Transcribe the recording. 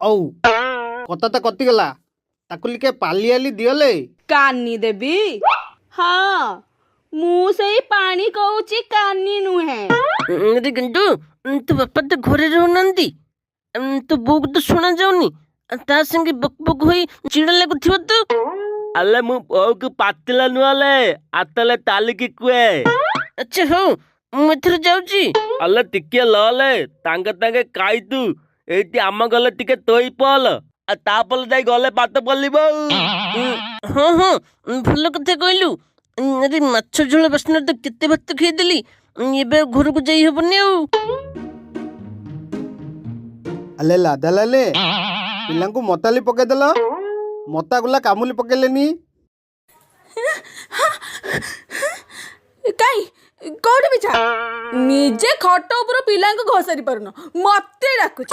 ହଉ, କଥା ତ କଟିଗଲା, ତାକୁ ଟିକେ ପାଲିଆଲି ଦିଅଲେ। କାନି ଦେବି? ହଁ, ମୁଁ ସେଇ ପାଣି କହୁଛି, କାନି ନୁହେଁ। ଆରେ ଗଣ୍ଡୁ, ତୋ ବାପା ତ ଘରେ ରହୁନାହାନ୍ତି, ତୋ ବୋଉକୁ ତ ଶୁଣା ଯାଉନି, ତା ସାଙ୍ଗେ ବକ୍ ବକ୍ ହୋଇ ଚିଡ଼ା ଲାଗୁଥିବ ତ। ଆଲେ ମୁଁ ବୋଉକୁ ପାତିଲା ନୁହଁଲେ, ଆତଲେ ତାଲିକି କୁହେ। ଆଚ୍ଛା ହଉ, ମୁଁ ଏଥର ଯାଉଛି। ଆଲେ ଟିକେ ଲଲେ, ତାଙ୍କେ ତାଙ୍କେ କାଇ ତୁ ଏଇଠି ଆମ ଗଲେ ଟିକେ ତୋଇ ପଲ, ଆଉ ତାପରେ ଯାଇ ଗଲେ ପାତ ପଲିବ। ହଁ ହଁ, ଭଲ କଥା କହିଲୁ। ଆରେ ମାଛ ଝୋଳ ବାସ୍ନାରେ ତ କେତେ ଭାତ ଖାଇଦେଲି, ଏବେ ଆଉ ଘରକୁ ଯାଇ ହବନି ଆଉ। ଆଲେ ଲାଧା ଲାଲେ, ପିଲାଙ୍କୁ ମତାଲି ପକେଇଦେଲ, ମତାଗୁଲା କାମୁଲି ପକେଇଲେନି। କାଇଁ କୋଉଠି ବିଛା? ନିଜେ ଖଟ ଉପରୁ ପିଲାଙ୍କୁ ଘୋଷାରି ପାରୁନ, ମତେ ଡାକୁଛ।